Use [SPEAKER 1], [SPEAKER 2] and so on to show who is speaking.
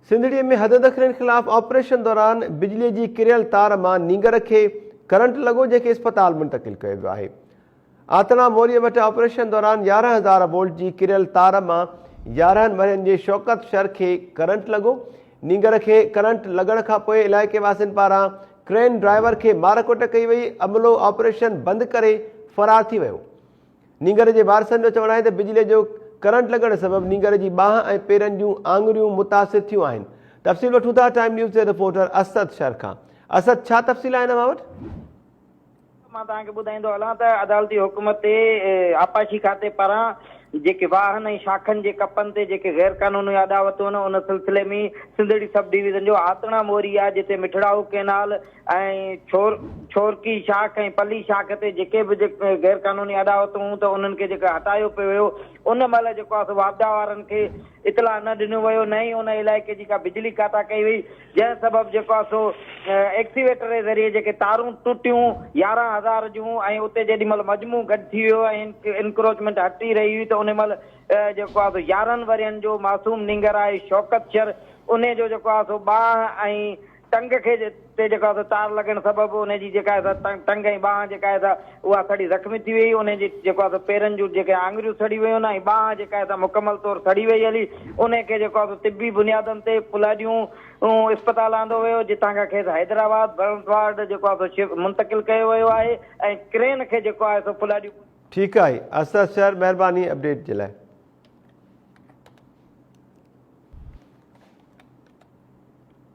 [SPEAKER 1] سنڌڙي ۾ حددخلين خلاف آپريشن دوران بجلي جي ڪريل تار مان نينگر کي ڪرنٽ لڳو جنهن کي اسپتال منتقل ڪيو ويو آهي. آتڻا موري وٽ آپريشن دوران 11000 وولٽ جي ڪريل تار مان 11 ورهين جي شوڪت شر کي ڪرنٽ لڳو. نينگر کي ڪرنٽ لڳڻ کانپوء علائقي واسين پاران ڪرين ڊرائيور کي مارڪٽ ڪئي وئي، عملو آپريشن بند ڪري فرار ٿي ويو. نينگر جي وارثن جو چوڻ آهي ته بجلي جو ڪرنٽ لڳڻ سبب نينگر جي ٻانهن ۽ پيرن جون آڱريون متاثر ٿيون آهن. تفصيل وٺون ٿا ٽائيم نيوز جي رپورٽر اسد شر کان. اسد ڇا تفصيل آهن اوهان وٽ؟
[SPEAKER 2] مان توهان کي ٻڌائيندو هلان ته عدالتي حڪم تي آبپاشي کاتي پاران جيڪي واهن ۽ شاخن جي ڪپن تي جيڪي غير قانوني اڏاوتون ان سلسلي ۾ سنڌڙي سب ڊويزن جو آتڻا موري آهي جتي مٺڙائو ڪئنال ۽ ڇورڪي شاخ ۽ پلي شاخ تي جيڪي به غير قانوني اڏاوتون هيون ته انهن کي جيڪو هٽايو پيو ويو ان مهل جيڪو آهي سو واپڊا وارن کي اطلاع نه ڏنو ويو نه ئي ان علائقي جي ڪا بجلي ڪاٽا ڪئي وئي جنهن سبب جيڪو آهي سو ايڪسيويٽر جي ذريعي جيڪي تارون ٽٽيون 11000 جون ۽ اتي جيڏي مهل مجموع گڏ ٿي ويو ۽ انڪروچمينٽ هٽي رهي هئي ته ان مهل جيڪو آهي سو 11 ورهين جو معصوم نينگر آهي شوڪت شر انهي جو جيڪو آهي سو ٻانهن ۽ ٽنگ کي تي جيڪا سا تار لڳڻ سبب ان جي جيڪا سا ٽنگ ۽ ٻانهن جيڪا آهي سا اها سڙي زخمي ٿي وئي ان جي جيڪو آهي سو پيرن جون جيڪي آڱريون سڙي ويون ۽ ٻانهن جيڪا آهي سا مڪمل طور سڙي وئي هلي ان کي جيڪو آهي سو طبي بنيادن تي پلاڊيون اسپتال آندو ويو جتان کان کيس حيدرآباد برنس وارڊ جيڪو آهي سو منتقل ڪيو ويو آهي ۽ ڪرين کي جيڪو آهي سو پلاڊيون
[SPEAKER 1] ٺيڪ آهي اسد شر مهرباني اپڊيٽ جي لاء.